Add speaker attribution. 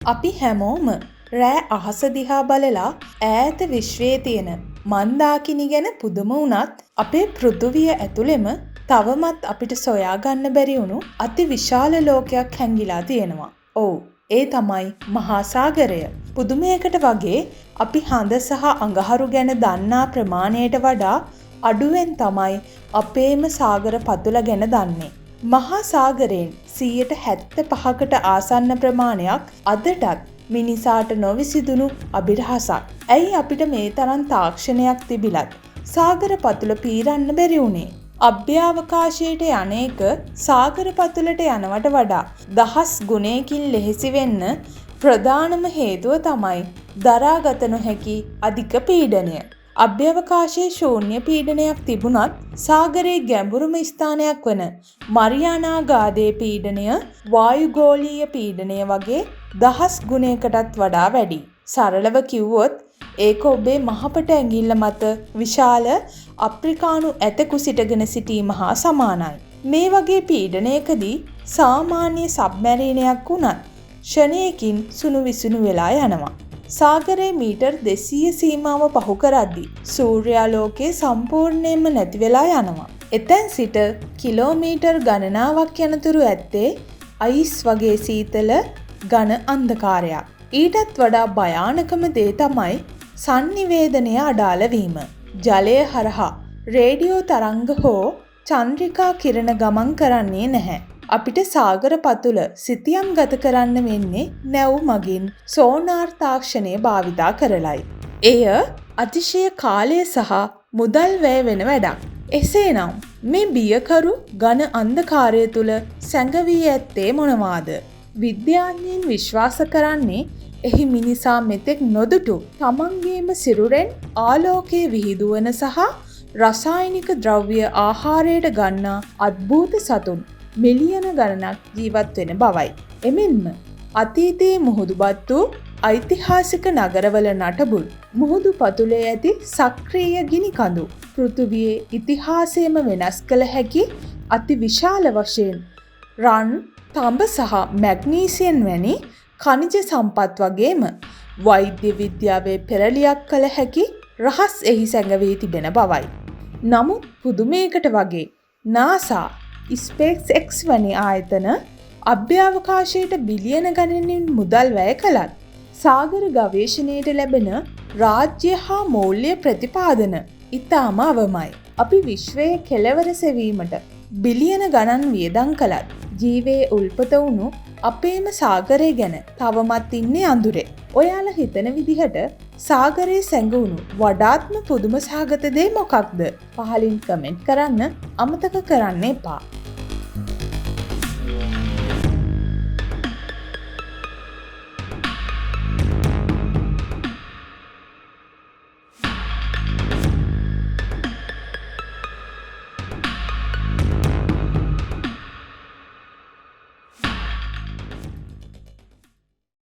Speaker 1: අපි හැමෝම රෑ අහස දිහා බලලා ඈත විශ්වයේ තියෙන මන්දාකිණි ගැන පුදුම වුණත්, අපේ පෘථුවිය ඇතුළෙම තවමත් අපිට සොයාගන්න බැරි වුණු අති විශාල ලෝකයක් හැංගිලා තියෙනවා. ඔව්, ඒ තමයි මහා සාගරය. පුදුමයකට වගේ අපි හඳ සහ අඟහරු ගැන දන්නා ප්‍රමාණයට වඩා අඩුවෙන් තමයි අපේම සාගර පතුල ගැන දන්නේ. මහා සාගරයෙන් 75%කට ආසන්න ප්‍රමාණයක් අදටත් මිනිසාට නොවිසඳුණු අභිරහසක්. ඇයි අපිට මේ තරම් තාක්ෂණයක් තිබිලත් සාගර පතුල පීරන්න බැරි වුණේ? අභ්‍යවකාශයට යන එක සාගර පතුලට යනවට වඩා දහස් ගුණයකින් ලෙහෙසි වෙන්න ප්‍රධානම හේතුව තමයි දරාගත නොහැකි අධික පීඩනය. අභ්‍යවකාශයේ ශූන්‍ය පීඩනයක් තිබුණත්, සාගරයේ ගැඹුරුම ස්ථානයක් වන මරියානා ගාදයේ පීඩනය වායුගෝලීය පීඩනය වගේ දහස් ගුණයකටත් වඩා වැඩි. සරලව කිව්වොත්, ඒක ඔබේ මහපට ඇඟිල්ල මත විශාල අප්‍රිකානු ඇතෙකු සිටගෙන සිටීම හා සමානයි. මේ වගේ පීඩනයකදී සාමාන්‍ය සබ්මැරීනයක් වුණත් ක්ෂණයකින් සුණු විසුණු වෙලා යනවා. සාගරයේ මීටර් 200 සීමාව පහු කරද්දී සූර්යාලෝකය සම්පූර්ණයෙන්ම නැති වෙලා යනවා. එතැන් සිට කිලෝමීටර් ගණනාවක් යනතුරු ඇත්තේ අයිස් වගේ සීතල ඝන අන්ධකාරයක්. ඊටත් වඩා භයානකම දේ තමයි සන්නිවේදනය අඩාල වීම. ජලය හරහා රේඩියෝ තරංග හෝ චන්ද්‍රිකා කිරණ ගමන් කරන්නේ නැහැ. අපිට සාගර පතුල සිතියම් ගත කරන්න වෙන්නේ නැව් මගින් සෝනාර් තාක්ෂණය භාවිතා කරලයි. එය අතිශය කාලය සහ මුදල් වැය වෙන වැඩක්. එසේනම් මේ බියකරු ඝන අන්ධකාරය තුල සැඟවී ඇත්තේ මොනවාද? විද්‍යාඥයින් විශ්වාස කරන්නේ එහි මිනිසා මෙතෙක් නොදුටු තමන්ගේම සිරුරෙන් ආලෝකය විහිදුවන සහ රසායනික ද්‍රව්‍ය ආහාරයට ගන්නා අද්භූත සතුන් මිලියන ගණනක් ජීවත් වෙන බවයි. එමෙන්ම අතීතයේ මුහුදුබත් වූ ඓතිහාසික නගරවල නටබුන්, මුහුදු පතුලේ ඇති සක්‍රීය ගිනි කඳු, පෘථුවියේ ඉතිහාසයම වෙනස් කළ හැකි අති විශාල වශයෙන් රන්, තඹ සහ මැග්නීසියම් වැනි ඛනිජ සම්පත් වගේම වෛද්‍ය විද්‍යාවේ පෙරලියක් කළ හැකි රහස් එහි සැඟවී තිබෙන බවයි. නමුත් පුදුමයකට වගේ නාසා, ස්පේස් එක්ස් වැනි ආයතන අභ්‍යවකාශයට බිලියන ගණනින් මුදල් වැය කළත්, සාගර ගවේෂණයට ලැබෙන රාජ්‍ය හා මූල්‍ය ප්‍රතිපාදන ඉතාම අවමයි. අපි විශ්වයේ කෙලවර සෙවීමට බිලියන ගණන් වියදම් කළත්, ජීවයේ උල්පත වුණු අපේම සාගරය ගැන තවමත් ඉන්නේ අඳුරේ. ඔයාලා හිතන විදිහට සාගරයේ සැඟවුණු වඩාත්ම පුදුම සහගත දේ මොකක්ද? පහලින් කමෙන්ට් කරන්න අමතක කරන්න එපා.